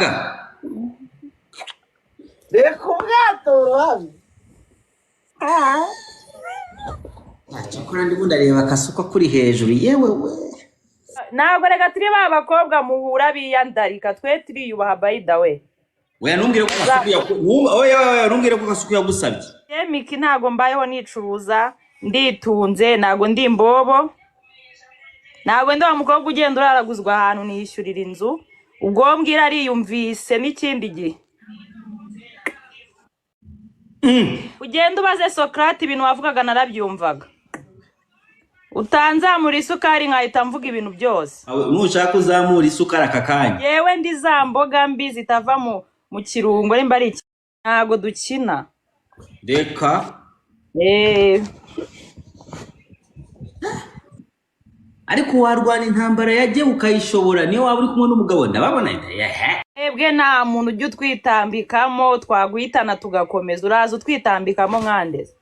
Aga. Reka ubwato burohamye. Cyakora ndimo ndareba akasuka kuri hejuru, yewe we. Ntabwo reka turi ba bakobwa muhura biyandarika, twe turiyubaha, by the way. Oya, ntumbwire ko Kasuku oya, oya, oya, ntumbwire ko Kasuku yagusabye. Miki, ntabwo mbayeho nicuruza, nditunze, ntabwo ndi imbobo, ntabwo ndi wa mukobwa ugenda uraraguzwa ahantu, niyishyurira inzu. Ubwo mbwira ariyumvise n'ikindi gihe. Ugenda ubaze Sokrate, ibintu wavugaga narabyumvaga, utanzamura isukari nkahita mvuga ibintu byose. Awe, nushaka uzamura isukari aka kanya. Yewe, ndi za mboga mbi zitava mu kirungo, nimba ari iki, ntabwo dukina. Reka. Eh. Ariko warwana intambara yajye ukayishobora, niyo waba uri kumwe n'umugabo, ndababona ehe. Twebwe nta muntu ujya utwitambikamo, twaguhitana tugakomeza. Uraza utwitambikamo nkandeze?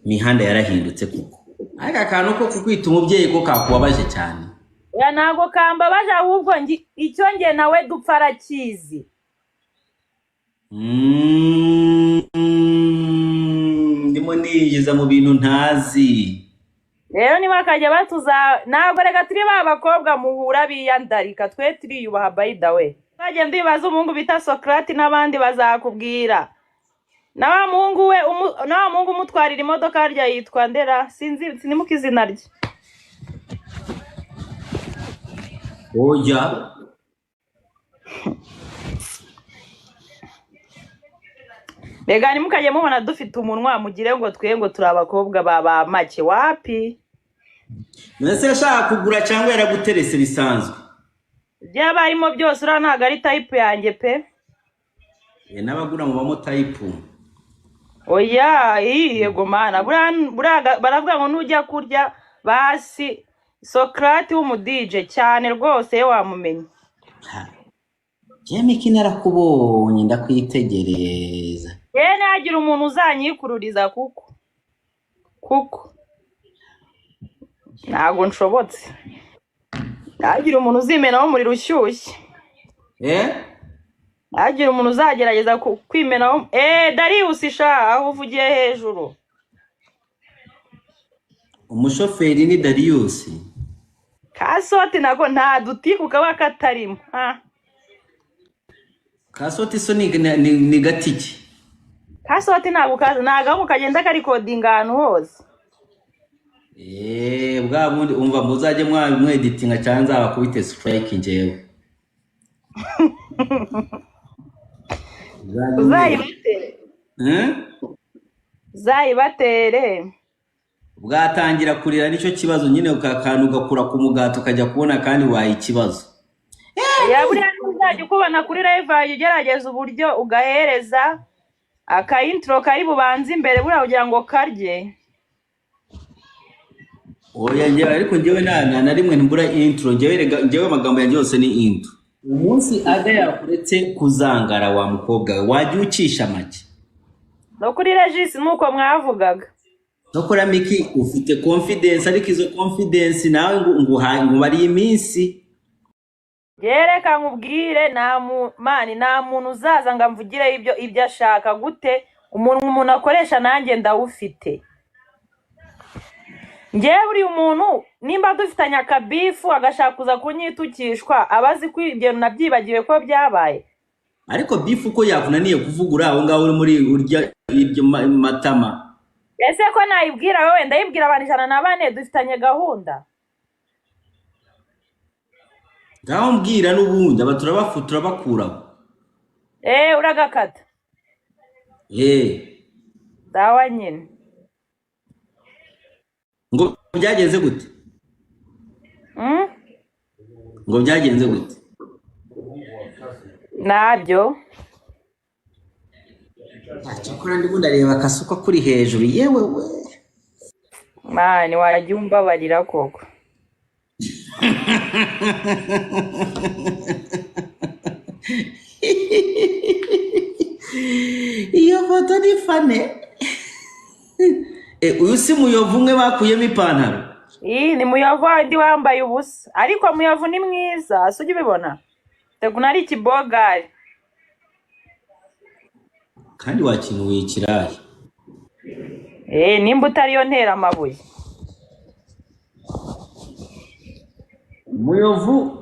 Imihanda yarahindutse kuko, ariko akantu ko kukwita umubyeyi ko kakubabaje cyane. Oya, ntabwo kambabaje, ahubwo icyo nge nawe dupfa arakizi. Ndimo ninjiza mu bintu ntazi. Rero niba bakajya batuza, ntabwo reka turi ba bakobwa muhura biyandarika, twe turiyubaha, by the way. Uzagenda ubibaza umuhungu bita Sokrate n'abandi bazakubwira, na wa muhungu we na wa muhungu umutwarira imodoka harya yitwa Ndera, sinzi, sinimuka izina rye. Oya. Rega ntimukajye mubona dufite umunwa mugire ngo twe ngo turi abakobwa ba make, wapi. Mbese yashaka kugura cyangwa yaraguterese bisanzwe? Byaba arimo byose, uriya ntabwo ari type yanjye pe. N'abagura mubamo type. Oya, yego mana, buriya baravuga ngo nujya kurya basi Sokrate w'umudije cyane rwose ye wamumenya. Jemiki, narakubonye, ndakwitegereza. Yewe, ntihagire umuntu uzanyikururiza kuko ntabwo nshobotse, ntihagire umuntu uzimenaho umuriro ushyushye. Eh? Ntihagire umuntu uzagerageza kwimenaho. Darius sha, aho uvugiye hejuru. Umushoferi ni Darius. Kasoti nako nta dutiku kaba katarimo. Ah. Kasoti so ni gatiki. Kasoti ntabwo kazi, ni agahungu kagenda karikodinga ahantu hose. Bwa bundi umva muzajye mweditinga cyangwa nzabakubite strike njyewe. Muzajye Uzayibatere. Eh? Uzayibatere. Bwatangira kurira, nicyo kibazo nyine, akantu ugakura ku mugati ukajya kubona kandi waye ikibazo. Ya, buriya ntuzajya ukubona kuri live, wajya ugerageza uburyo ugahereza aka intro kari bubanze imbere buriya kugira ngo karye. Oya, njyewe ariko njyewe nta na rimwe mbura intro, njyewe rega njyewe amagambo yanjye yose ni intro. Umunsi aga yakuretse kuzangara wa mukobwa we, wajya ucisha make. No kuri Regis nuko mwavugaga. Nokora Miki, ufite confidence, ariko izo confidence nawe ngo ubariye iminsi. Yereka nkubwire, nta mani, nta muntu uzaza ngo amvugire ibyo ashaka gute. Umuntu akoresha nanjye ndawufite. Njyewe buriya umuntu nimba dufitanye akabifu agashaka kuza kunyitukishwa, aba azi ko ibyo nabyibagiwe ko byabaye. Ariko bifu uko yakunaniye kuvuga uri aho ngaho uri muri urya iryo matama. Ese ko nayibwira wowe, ndayibwira abantu 104 dufitanye gahunda. Ngaho mbwira n'ubundi aba turabakuraho. Uragakata. Dawa nyine. Ngo byagenze gute? Ngo byagenze gute? Nabyo. Cyakora ndimo ndareba akasuka kuri hejuru, yewe we. Mani, wajya umbabarira koko. Iyo foto ni fane. Uyu si Muyovu umwe bakuyemo ipantaro? Iyi ni Muyovu ndi wambaye ubusa, ariko Muyovu ni mwiza, si ujya ubibona teguna ari ikibogari. Kandi wakinuye ikirari. Nimba utariyo ntera amabuye. Muyovu,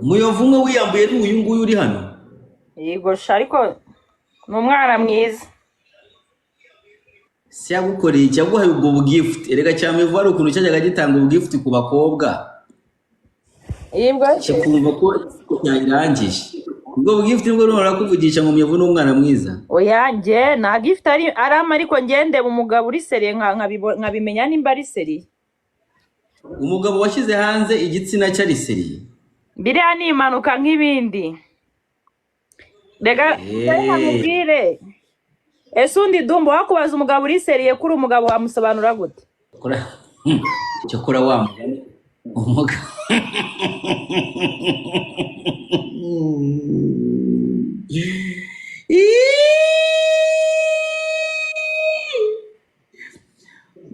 Muyovu umwe wiyambuye ni uyu nguyu uri hano. Yego sha, ariko ni umwana mwiza. Si yagukoreye iki? Yaguhaye ubwo bugifuti. Erega cya Muyovu hari ukuntu cyajyaga gitanga ubugifuti ku bakobwa, Yibwo kikumva ko cyayirangije. Ubwo bugifuti nibwo ruhora kuvugisha ngo Muyovu ni umwana mwiza. Oya, njye nta gift ari arama, ariko njye ndeba umugabo uri seriye nkabimenya nimba ari seriye. Umugabo washyize hanze igitsina cye ari seriye. Biriya ni impanuka nk'ibindi. Reka reka nkubwire, ese undi Dumba wakubaza umugabo uri seriye kuri umugabo wamusobanura gute? Cyokora wa mugani umugabo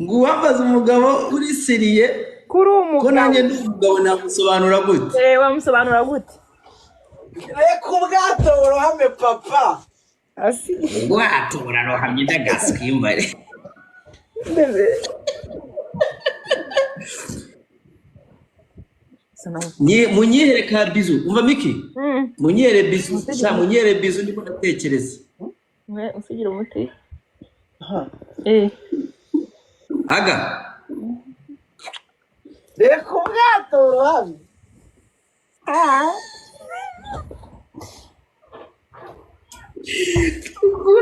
ngo uwambaza umugabo uri seriye Kuri ko nanjye umugabo ndi umugabo namusobanura gute? Wamusobanura gute? Reka ubwato burohame papa. Asi. Ubwato burarohamye ndagaswimbare. Munyihere ka bizu umva Miki, munyihere bizu sha, munyihere bizu ndimo ndatekereza. Usigira umuti. Aga Reka ubwato burohame.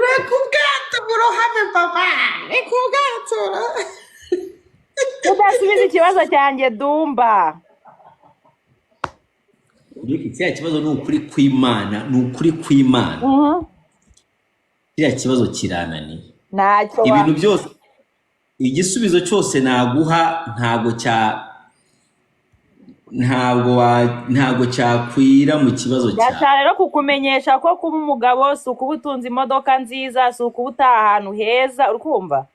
Reka ubwato burohame papa, reka ubwato. Udasubiza ikibazo cyanjye Dumba. Miki, kiriya kibazo ni ukuri kw'Imana, ni ukuri kw'Imana. Kiriya kibazo kirananiye. Ntacyo. Ibintu byose, igisubizo cyose naguha ntabwo cya ntabwo wa ntabwo cyakwira mu kibazo cyawe. Ndashaka rero kukumenyesha ko kuba umugabo si ukuba utunze imodoka nziza, si ukuba utaha ahantu heza, uri kumva?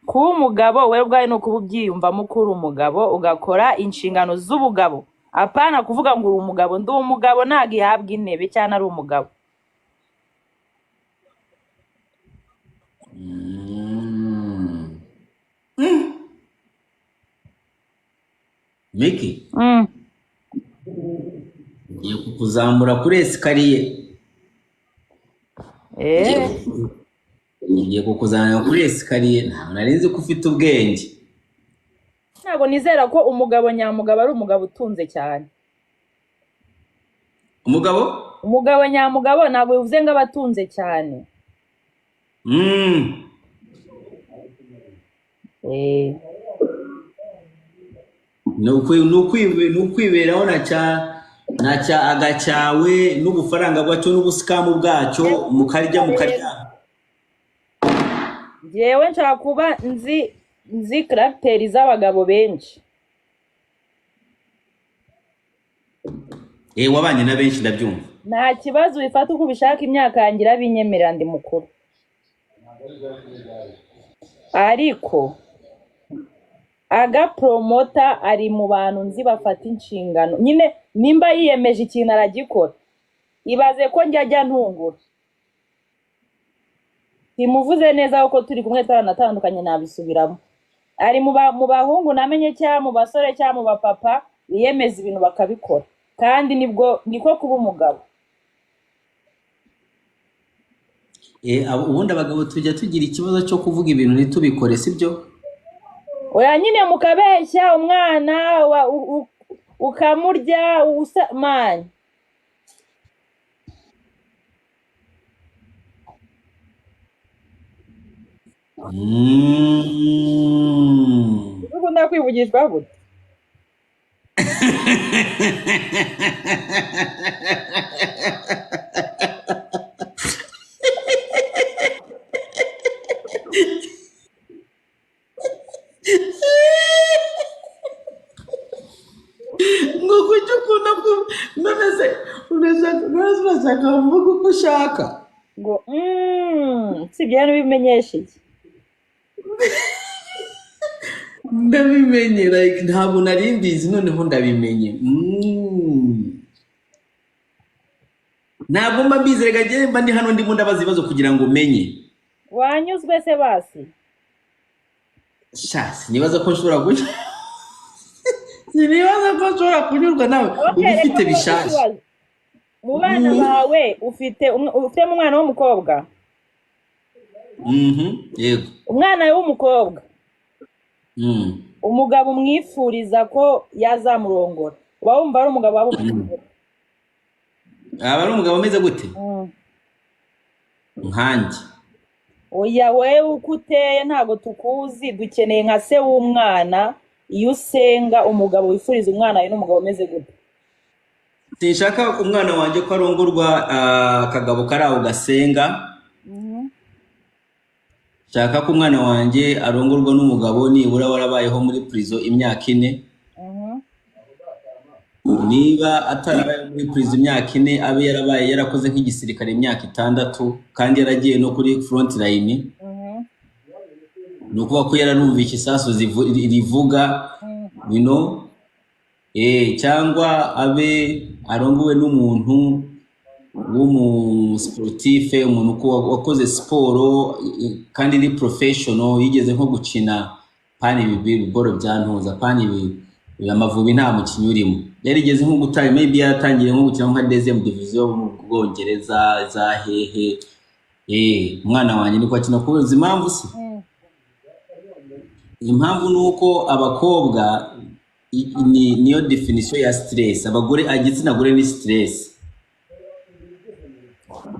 Kuba umugabo wowe ubwawe ni ukuba ubyiyumvamo ko uri umugabo, ugakora inshingano z'ubugabo, apana kuvuga ngo uri umugabo. Ndi umugabo ntabwo ihabwa intebe cyane ari umugabo. Miki, ngiye kukuzamura kuri esikariye. Ngiye kukuzamura kuri esikariye, ntabwo nari nzi ko ufite ubwenge. Ntabwo nizera ko umugabo nyamugabo ari umugabo utunze cyane. Umugabo? Umugabo nyamugabo ntabwo bivuze ngo aba atunze cyane. Ni ukwiberaho na cya agacyawe n'ubufaranga bwacyo n'ubusikamu bwacyo, mukarya mukaryama. Njyewe nshaka kuba nzi karagiteri z'abagabo benshi. Wabanye na benshi ndabyumva. Nta kibazo, ubifata uko ubishaka, imyaka yanjye irabinyemerera, ndi mukuru, ariko agapromota ari mu bantu nzi bafata inshingano nyine, nimba yiyemeje ikintu aragikora. Ibaze ko njya ajya ntungura, simuvuze neza kuko turi kumwe twaranatandukanye, nabisubiramo. Ari mu bahungu namenye cyangwa mu basore cyangwa mu bapapa biyemeza ibintu bakabikora, kandi nibwo niko kuba umugabo. Ubundi abagabo tujya tugira ikibazo cyo kuvuga ibintu ntitubikore, sibyo? Oya nyine, mukabeshya umwana ukamurya usa mani. Ukunda kwivugishwa gute? Ngo kuki ukunda none se urashaka kuvuga uko ushaka? Ngo si ibyo rero bimenyesha iki? Ndabimenye, like ntabwo nari mbizi, noneho ndabimenye. Ntabwo mba mbizi rega, njye mba ndi hano ndimo ndabaza ibibazo kugira ngo menye. Wanyuzwe se basi? Sha, sinibaza ko nshobora kunyurwa nawe. Okay, uba reka ufite nkubaze bishasha. ikibazo. Mu bana bawe ufite ufitemo umwana w'umukobwa? Yego. Umwana w'umukobwa, umugabo umwifuriza ko yazamurongora, uba wumva ari umugabo waba umeze gute? Aba ari umugabo umeze gute? Mm. Nkanjye. Oya, wewe uko uteye ntabwo tukuzi, dukeneye nka se w'umwana. Iyo usenga, umugabo wifuriza umwana wawe n'umugabo umeze gute? Sinshaka umwana wanjye ko arongorwa akagabo kari aho gasenga. Nshaka ko umwana wanjye arongorwa n'umugabo nibura warabayeho muri prison imyaka 4. Niba atarabaye muri prison imyaka 4, abe yarabaye yarakoze nk'igisirikare imyaka 6 kandi yaragiye no kuri front line. Ni ukuvuga ko yararumvishe isasu rivuga. Cyangwa abe arongowe n'umuntu w'umusportif, umuntu wakoze siporo kandi iri professional, yigeze nko gukina pani ibi biboro bya ntuza pani ibi Amavubi, nta mukinnyi urimo, yarigeze nko gutanga, maybe yaratangiye nko gukina nka deuxième division mu Bwongereza za hehe. Umwana wanjye niko akina. Kubera impamvu se? Impamvu ni uko abakobwa niyo definition ya stress. Abagore, igitsina gore ni stress.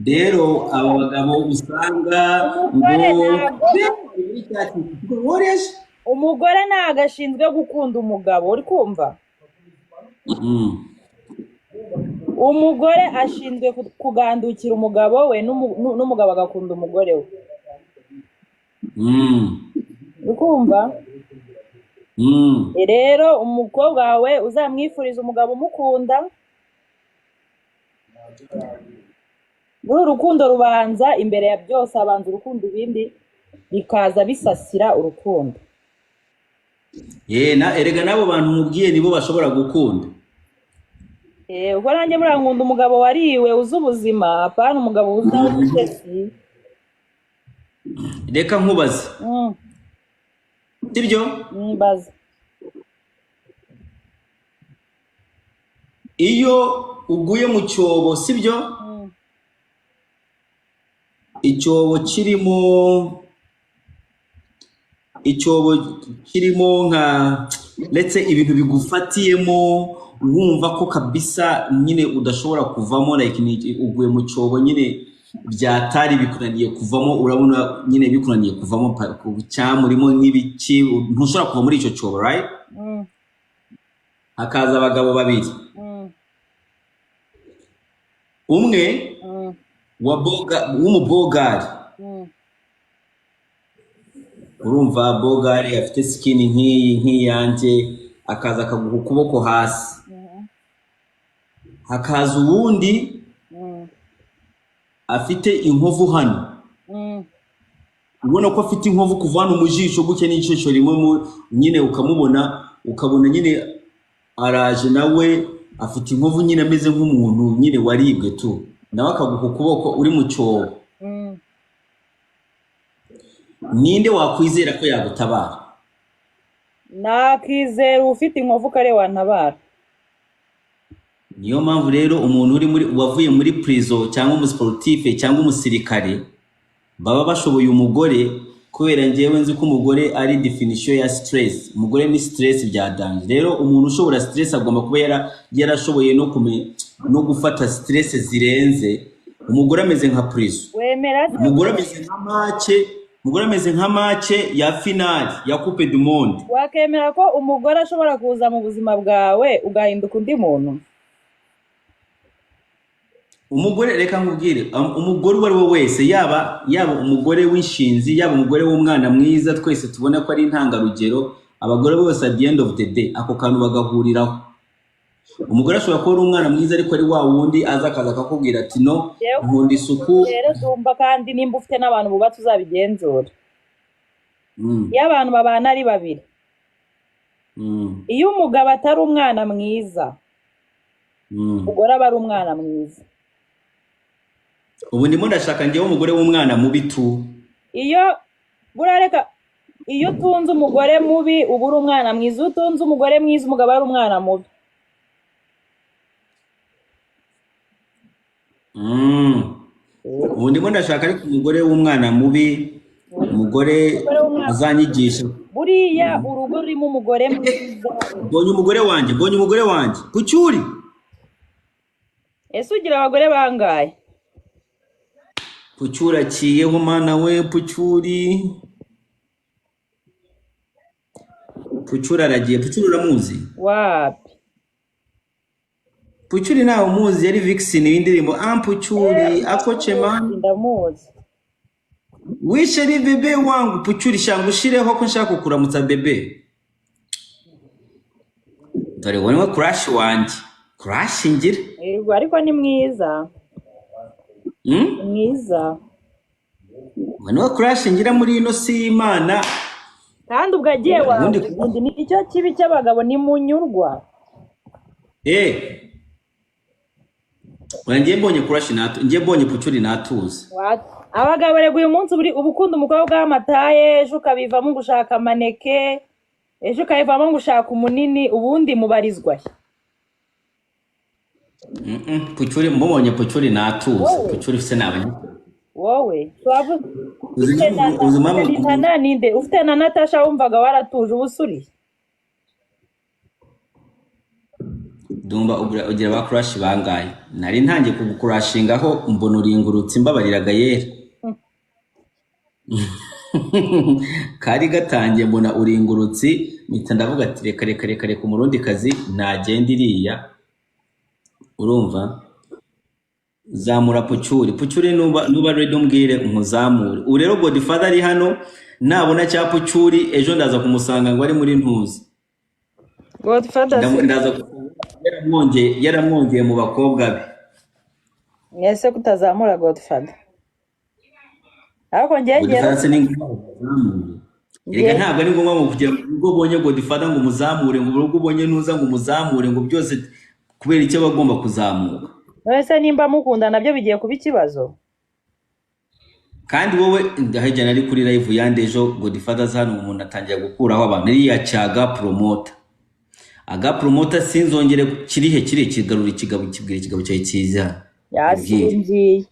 Rero aba bagabo usanga ngo Umugore ntabwo umugore ntabwo ashinzwe gukunda umugabo, uri kumva? Umugore ashinzwe kugandukira umugabo we, n'umugabo agakunda umugore we. Uri kumva? Mm. Rero umukobwa wawe uzamwifuriza umugabo umukunda. Muri urukundo rubanza imbere ya byose, abanza urukundo, ibindi bikaza bisasira urukundo. Ye na erega n'abo bantu mubwiye nibo bashobora gukunda. Ubwo nanjye muriya nkunda umugabo wariwe, uzi ubuzima, apana umugabo uzi ubutesi. Reka nkubaze. Sibyo? Mbaza. Iyo uguye mu cyobo, sibyo? Icyobo kirimo nka ndetse ibintu bigufatiyemo, wumva ko kabisa nyine udashobora kuvamo, like uguye mu cyobo nyine byatari bikunaniye kuvamo, urabona nyine bikunaniye kuvamo, cyamurimo n'ibiki, ntushobora kuva muri icyo cyobo, right? Hakaza abagabo babiri. Umwe wa boga w'umubogari. Urumva bogari afite skin nk'iyi nk'iyanjye, akaza akaguha ukuboko hasi. Hakaza uwundi afite inkovu hano. Ubona ko afite inkovu kuva hano mu jisho gutya n'ijisho rimwe nyine ukamubona, ukabona nyine araje nawe afite inkovu nyine, ameze nk'umuntu nyine waribwe tu, nawe akaguha ukuboko uri mu cyobo. Ninde wakwizera ko yagutabara? Nakizera ufite inkovu kare wantabara. Niyo mpamvu rero umuntu uri muri wavuye muri prison cyangwa umusportif cyangwa umusirikare baba bashoboye umugore, kubera njyewe nzi ko umugore ari definition ya stress. Umugore ni stress bya danger. Rero umuntu ushobora stress agomba kuba yarashoboye no gufata stress zirenze. Umugore ameze nka prison. Wemera se? Umugore ameze nka match, umugore ameze nka match ya finale ya Coupe du Monde. Wakemera ko umugore ashobora kuza mu buzima bwawe ugahinduka undi muntu? Umugore, reka nkubwire, umugore uwo ari we wese, yaba umugore w'inshinzi, yaba umugore w'umwana mwiza, twese tubona ko ari intangarugero, abagore bose at the end of the day ako kantu bagahuriraho. Umugore ashobora kuba ari umwana mwiza, ariko ari wa wundi aza akaza akakubwira ati: "No, Yewe, nkunda isuku." Rero dumba, kandi nimba ufite n'abantu bubatse uzabigenzura. Iyo abantu babana ari babiri Iyo umugabo atari umwana mwiza, umugore aba ari umwana mwiza. Ubu ndimo ndashaka njyewe umugore w'umwana mubi tu. Iyo burareka, iyo utunze umugore mubi uba uri umwana mwiza, iyo utunze umugore mwiza umugabo ari umwana mubi. Ubu ndimo ndashaka ariko umugore w'umwana mubi, umugore Umugore w'umwana azanyigisha. Buriya urugo rurimo umugore mwiza. Mbonye umugore wanjye, mbonye umugore wanjye Pucyuri. Ese ugira abagore bangahe? Pucyuri aciyeho mana we. Pucyuri, Pucyuri aragiye. Pucyuri uramuzi? Wapi. Pucyuri ntawe umuzi, yari vixen w'indirimbo Ampucyuri akoce man. Ndamuzi. Wisheri bebe wangu Pucyuri, shanga ushireho ko nshaka kukuramutsa bebe. Dore wowe niwe crush wanjye, crush ngira. Yego, ariko ni mwiza. Hmm? Ni mwiza. Wowe niwe crush ngira muri ino si y'Imana. Kandi ubwo agiye Ubundi wawe undi ni icyo kibi cy'abagabo, ni munyurwa. Oya, ngiye mbonye crush natu, ngiye mbonye Pucyuri natuza. Abagabo rego uyu munsi uri uba ukunda umukobwa w'amataye, ejo ukabivamo ngo ushaka maneke, ejo ukabivamo ngo ushaka umunini, ubundi mubarizwa he? Pucyuri mbonye Pucyuri natuza. Wowe? Pucyuri se nabanye. Wowe twavuze Uzi ufite na uzi impamvu na ninde ufite na Natasha wumvaga waratuje, ubu usuriye. Dumba ugira ba crush bangahe? Nari ntangiye kugukurashingaho mbona uringurutse, mbabariraga yera. Kari gatangiye mbona uringurutsi, mpita ndavuga ati reka reka reka reka umurundi kazi ntagenda iriya. Urumva? Zamura Pucyuri. Pucyuri nuba ready umbwire nkuzamure. Ubu rero Godfather ari hano, nabona cya Pucyuri ejo ndaza kumusanga ngo ari muri ntuzi. Godfather se Ndaza gusanga yaramwongeye mu bakobwa be. Mwese kutazamura Godfather, ariko njye ngiye Godfather se ni ngombwa ngo umuzamure? Erega ntabwo ari ngombwa ngo kugira ngo ubwo ubonye Godfather ngo umuzamure, ngo ubwo ubonye nuza ngo umuzamure, ngo byose kubera icyo aba agomba kuzamuka. Wese nimba mukunda nabyo bigiye kuba ikibazo. Kandi wowe ndahejya nari kuri live yandi ejo Godfather aza hano, umuntu atangira gukuraho abantu iriya cyaga promoter. Aga promoter sinzongere kirihe kirihe kigarura ikigabo kibwira ikigabo cyawe cyiza. Ubwire. Yasinziye.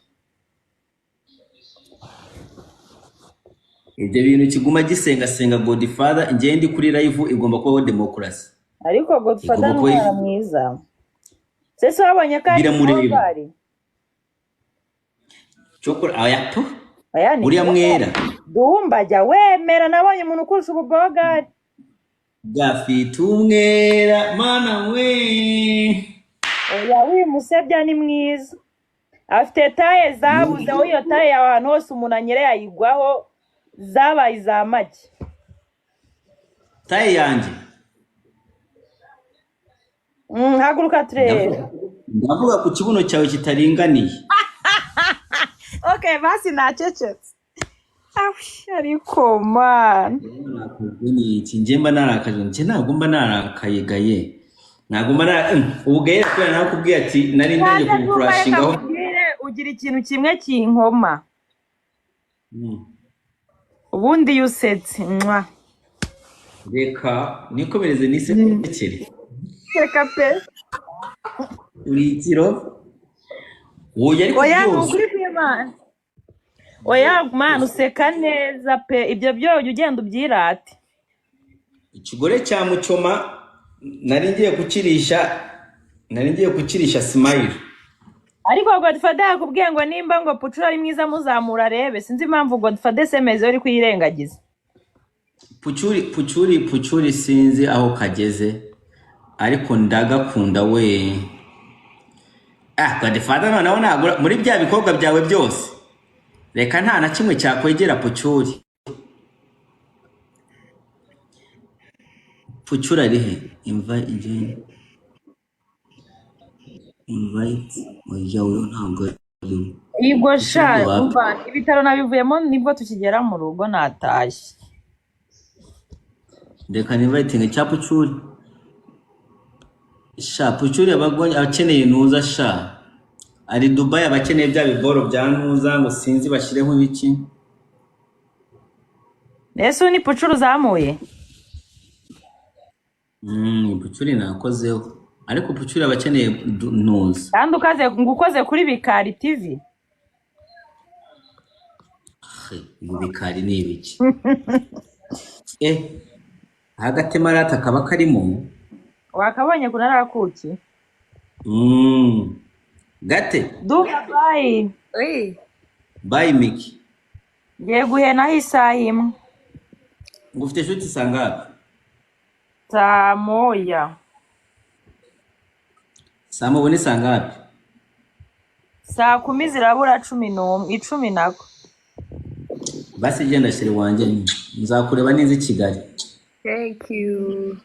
Ibyo bintu kiguma gisengasenga Godfather, njye ndi kuri live igomba kubaho demokarasi. Ariko Godfather Igomba ni kuba umwana mwiza. Sese wabonye ko ari biramureba. bogari? Cyokora aya to Oya ni uriya mwera. Dumba jya wemera, nabonye umuntu ukurusha ububogari. Gafite umwera mana we. Oya wimusebya ni mwiza. Afite taye zabuze, aho iyo taye yawe ahantu hose umuntu anyereye ayigwaho, zabaye iza make. Taye yanjye. Haguruka turebe. Ndavuga ku kibuno cyawe kitaringaniye. Okay, basi nacecetse. Awi, ariko man. Narakajwe n'iki? Njye mba narakajwe, njye ntabwo mba narakaye gaye, ntabwo mba ubu gaye kubera narakubwiye ati nari ntangiye Nanjye ndumva reka kugukurashingaho. nkubwire, ugira ikintu kimwe kinkoma. Ubundi iyo usetse, mwa. Reka nikomereze nisekere. Reka pe. Uri ikiro wowe ariko Oya ni byose. ukuri kw'Imana. Oya man, useka neza pe, ibyo byo ujya ugenda ubyirate. Ikigore cya mucoma nari ngiye kukirisha, nari ngiye kukirisha smile. Ariko Godfather yakubwiye ngo nimba ngo Pucura ari mwiza muzamura arebe, sinzi impamvu Godfather semeze uri kuyirengagiza. Pucyuri Pucyuri Pucyuri sinzi aho kageze ariko ndagakunda we. Ah, Godfather noneho nagura muri bya bikorwa byawe byose, reka nta na kimwe cyakwegera Pucyuri. Pucyuri ari he? Invite invite oya uyu ntabwo ari we. Yego sha, Pucyuri wapi? umva ibitaro nabivuyemo nibwo tukigera mu rugo natashye. Reka ninvitinge cya Pucuri. Sha, Pucuri aba akeneye ntuza sha. Ari Dubai, aba akeneye bya biboro bya ntuza ngo sinzi bashyireho ibiki. Ese ubu ni Pucuru uzamuye? Pucuri nakozeho. Ariko Pucuri aba akeneye ntuza. Kandi ukaze ngo ukoze kuri Bikari TV. He, ngo bikari ni ibiki? Eh, agatemarata kaba karimo. Wakabonye kunarakuki. Gate, Duka bye. Oui. Bye Miki. Ngiye guhenaho isaha imwe. Ngo ufite inshuti sangapi? Saa moya. Saa mubone sangapi? Saa 10 zirabura 11, 10 nako. Basi genda chérie wanjye, nzakureba neza i Kigali. Thank you.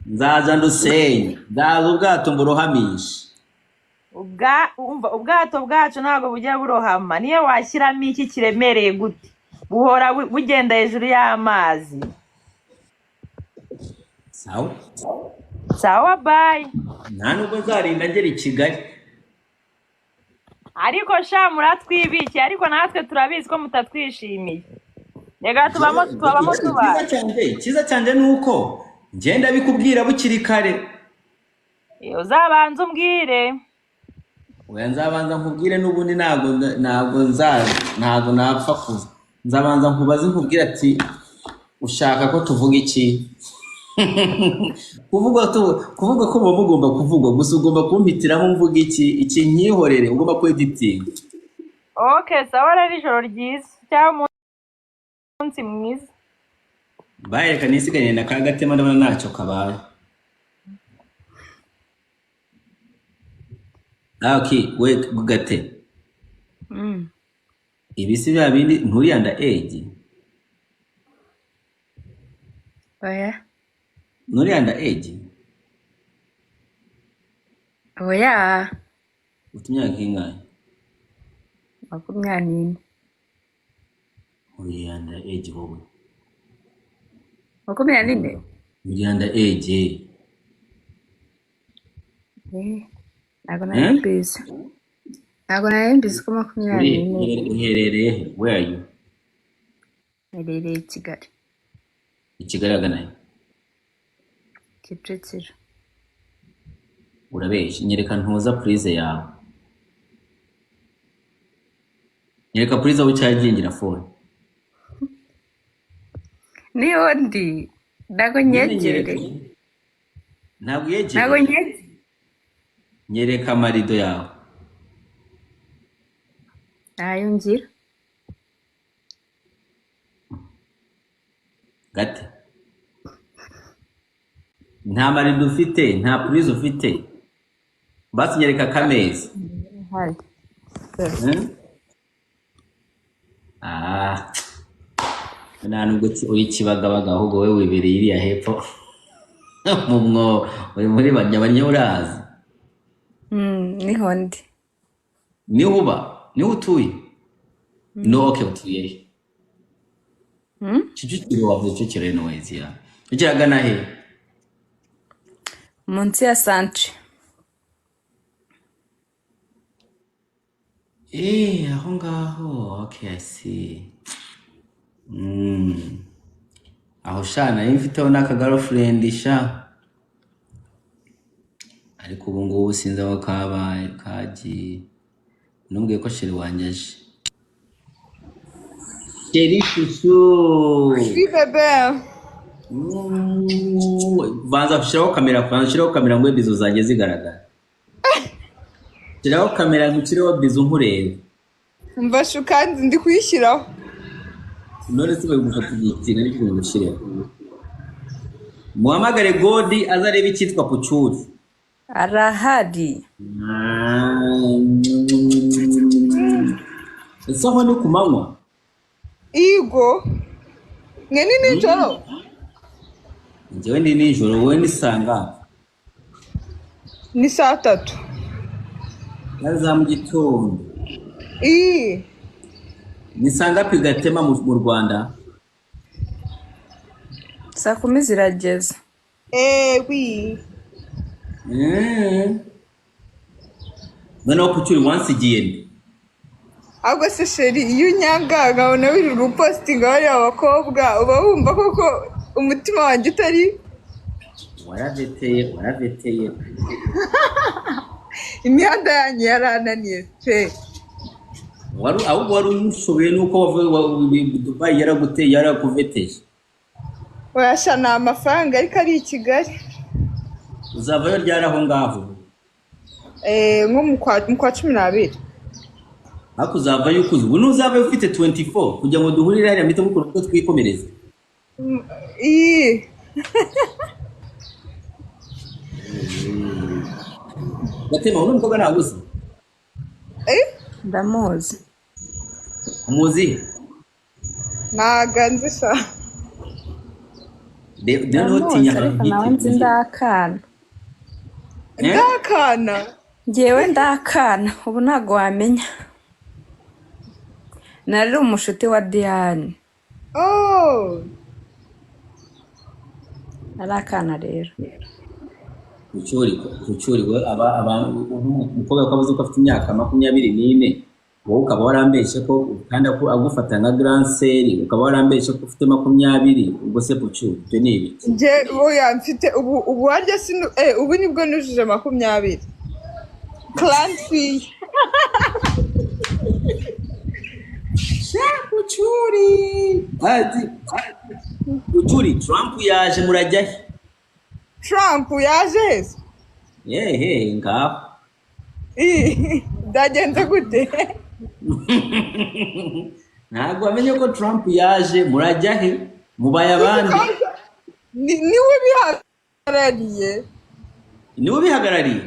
Nzaza ndusenye, nzaza ubwato mburohamishe. Umva, ubwato bwacu ntabwo bujya burohama, niyo washyiramo iki kiremereye gute, buhora bugenda hejuru y'amazi. Sawa. Sawa, bye. Nta nubwo nzarinda ngera i Kigali. Ariko sha, muratwibikiye, ariko natwe turabizi ko mutatwishimiye. Reka tubamo, tubamo. Icyiza Tubaye cyanjye, icyiza cyanjye ni uko ngenda bikubwira bukiri kare. Uzabanza umbwire. Oya, nzabanza nkubwire n'ubundi, ntabwo nza ntabwo napfa kuza. Nzabanza nkubaze, nkubwire ati ushaka ko tuvuga iki? Kuvuga ko muba mugomba kuvugwa gusa, ugomba kumpitiramo mvuga iki, iki nkihorere, ugomba kweditinga. Okay, sawa rero, ijoro ryiza cyangwa umunsi mwiza. Bayereka nisiganiye na ka gatema, ndabona ntacyo kabaye. Ah, okay, we gate. Ibi si bya bindi nturi under age? Oya. Nturi under age? Oya. Ufite imyaka ingahe? 24. Uri under age wowe. 24? Uri under age. Eh, ntabwo nari Eh? mbizi. Ntabwo nari mbizi ko Uri 24. uherereye he? Where are you? Mperereye i Kigali. I Kigali agana he? Kicukiro. Urabeshya, nyereka ntuza prise yawe. Nyereka prise aho ucagingira phone. Niho ndi. Ntabwo Nyine nyereka. nyegereye. Ntabwo Ntabwo uyegereye. nyegereye. Nyereka amarido yawe. Ntayo ngira. Gate. Nta marido ufite, nta prise ufite. Basi nyereka akameza. Hari. Eh? Ah. Nta nubwo uri Kibagabaga, ahubwo wowe wibereye iriya hepfo mu mwobo, uri muri banyabanya urazi. Niho ndi. Niho uba, niho utuye? No, okay, utuye he? Kicukiro, wavuze Kicukiro anyways, ya ukiragana he? Munsi ya santere. Eh, aho ngaho, okay, I see. Aho sha nari mfiteho n'aka girlfriend sha, ariko ubu ngubu sinzi aho kabaye kagiye. Numbwiye ko chérie wanjye aje, chérie chouchou. Oui, bébé. Banza ushyiraho kamera, banza ushyiraho kamera ngo bisous zanjye zigaragara. Shyiraho kamera ngo ushyireho bisous nkurebe. Mva chou, kandi ndi kuyishyiraho. None se bari gufata igihe kingana iki ngo ushyireho? Muhamagare Godi aze arebe icyitwa pucuri. Arahari. Ese aho ni ku manywa? Igo. Mwe ni nijoro? Njyewe ndi nijoro, wowe ni saa ngapi? Ni saa 3. Na za mu gitondo? Iyi. Ni saa ngapi Gatema mu Rwanda? Saa Saa 10 zirageze. Ewi. Noneho kucyuri wansigiye nde? Ahubwo se chéri, iyo unyanga nkabona wirirwa upositinga bariya bakobwa, uba wumva koko umutima wanjye utari Waraveteye, waraveteye. Imihanda yanyu yarananiye pe. Wari ahubwo wari umushoboye nuko wavuye Dubai yaraguteye, yarakuveteye. Oyasha, ni amafaranga ariko ari i Kigali. Uzavayo ryari aho ngaho? Nko mu kwa 12. Ariko uzavayo ukuze, ubu ntuzavayo ufite 24 kugira ngo duhurire hariya mpite mukora uko twikomereza. Iyi. Gatema, uno mukobwa ntabwo uzi? Eh? Ndamuzi. Umuzi? Ntago nzi sha. Rero ntinya. Ndamuzi, ariko nawe nzi ndakana. Eh? Ndakana. Ngewe ndakana, ubu ntabwo wamenya. Nari umushuti wa Diane. Oh. Nari akana rero. Kucyuri, kucyuri we, aba umukobwa ko avuze ko afite imyaka 24, wowe ukaba warambeshye ko kandi agufata nka grand sœur, ukaba warambeshye ko ufite 20, ubwo se pucu ibyo ni ibiki? Njye oya, mfite ubu harya sinu ubu nibwo nujuje 20. Clancy. Pucuri ati pucuri, Trump yaje, murajya he? Trump yaje hese? Yehe, ngaho. Ih, byagenze gute? Ntabwo wamenye ko Trump yaje? Murajya he, mubaye abandi? Niwe ubihagarariye. Niwe ubihagarariye.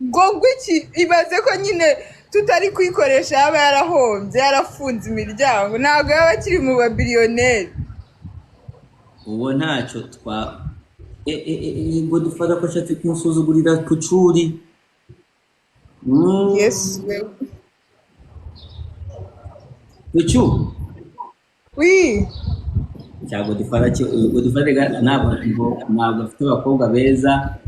Ngo iki, ibaze ko nyine tutari kuyikoresha yaba yarahombye, yarafunze imiryango, ntabwo yaba akiri mu babiliyoneri. Uwo ntacyo twa ngo dufata ko ashatse kunsuzugurira pucuri. Yesu we. Pucu. Wi. Cyangwa dufata dufate ntabwo afite abakobwa beza,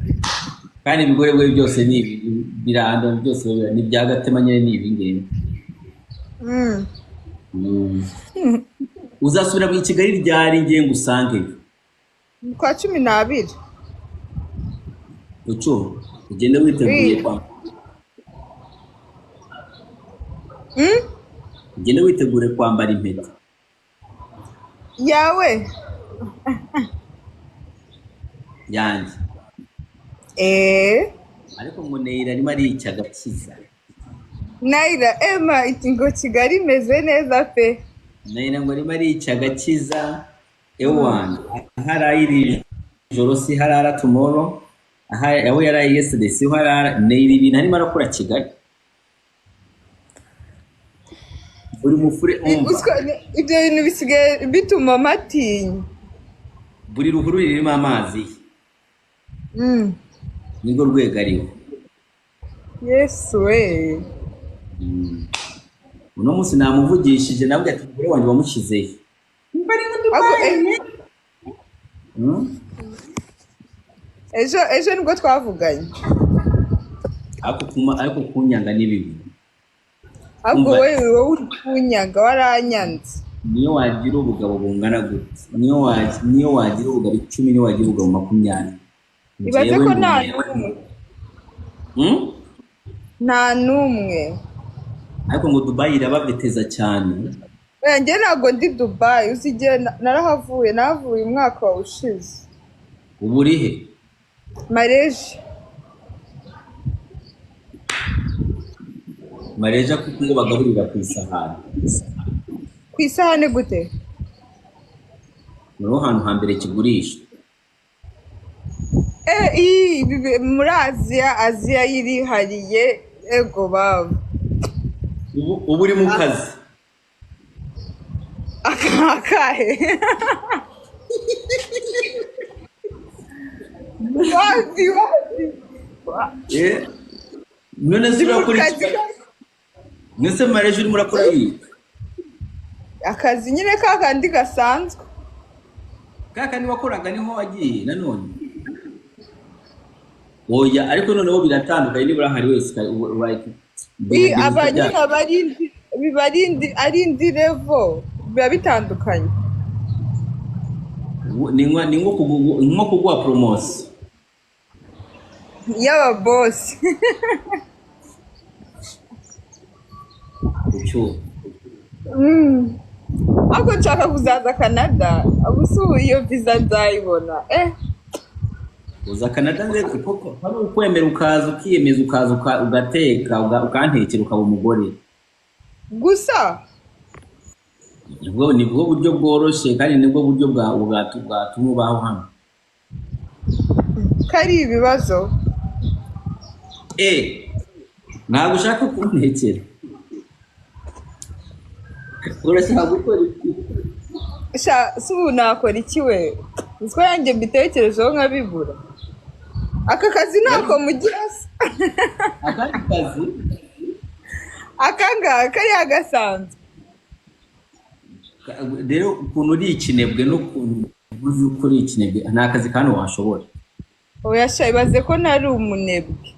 kandi ibigore bwe byose ni ibi biranda byose ni ibya Gatema nyine, ni ibi ngibi. Uzasubira mu Kigali ryari ngiye ngusangeyo? Mu kwa 12. Pucu, ugende witeguye Wi. kwa ugende witegure kwambara impeta. Yawe? Yanjye. Eh. Ariko ngo Neyira arimo arica agakiza. Nayira ema iti ngo Kigali imeze neza pe. Neyira ngo arimo arica agakiza, ewana aho araye iri joro si harara tomorrow, aho yaraye yesterday siho harara. Neyira ibintu arimo arakora Kigali buri mufure umva. Ibyo bintu bisigaye bituma matinya. Buri ruhuru ririmo amazi nirwo rwego ariho. Yesu we. Uno munsi namuvugishije, nawe ati umugore wanjye wamushyizehe? Ahubwo, ejo nibwo twavuganye. Ariko kunyanga ni bibi. Ahubwo Umva. wowe uri kunyaga, waranyanze. Niyo wagira ubugabo bungana gute, niyo wagira ubugabo 10, niyo wagira ubugabo 20, Ibaze njyewe ko ndi nta umuntu. n'umwe. Hmm? Nta n'umwe. Ariko ngo Dubai irabaveteza cyane. Oya, njye ntabwo ndi Dubai, uzi igihe narahavuye, nahavuye umwaka ushize. Ubu uri he? Malaysia. Malaysia, kuko ngo bagaburira ku isahani. Ku isahani gute? Niho hantu hambere kigurisha. Muri Aziya, Aziya yirihariye, ego baba. Ubu uri mu kazi? Akahe? Wazi wazi. None se Ndi mu urakora kazi. iki? None se Malaysia urimo urakora iki? Akazi nyine ka kandi gasanzwe. Ka kandi wakoraga niho wagiye nanone? Oya, ariko noneho biratandukanye, nibura hari wese like Aba nyine aba ari biba ari indi level, biba bitandukanye. Ni nko kuguha promotion. Y'aba boss. Icyo Ariko nshaka kuzaza Canada. Ubu si ubu iyo visa nzayibona? Uza Canada nze koko ari ukwemera, ukaza ukiyemeza, ukaza ugateka, ukantekera, ukaba umugore. Gusa. Nibwo buryo bworoshye kandi nibwo buryo bwatuma ubaho hano. Kari ibibazo. Ntabwo ushaka kuntekera? Urashaka gukora iki? Sha, si ubu nakora iki we? Uziko yanjye mbitekerejeho nkabibura. Aka kazi ntako mugira se? Akandi kazi? Aka ngaka kariya gasanzwe. Rero ukuntu uri ikinebwe n'ukuntu uzi ko uri ikinebwe, nta kazi kandi washobora. Oya sha, ibaze ko ntari umunebwe.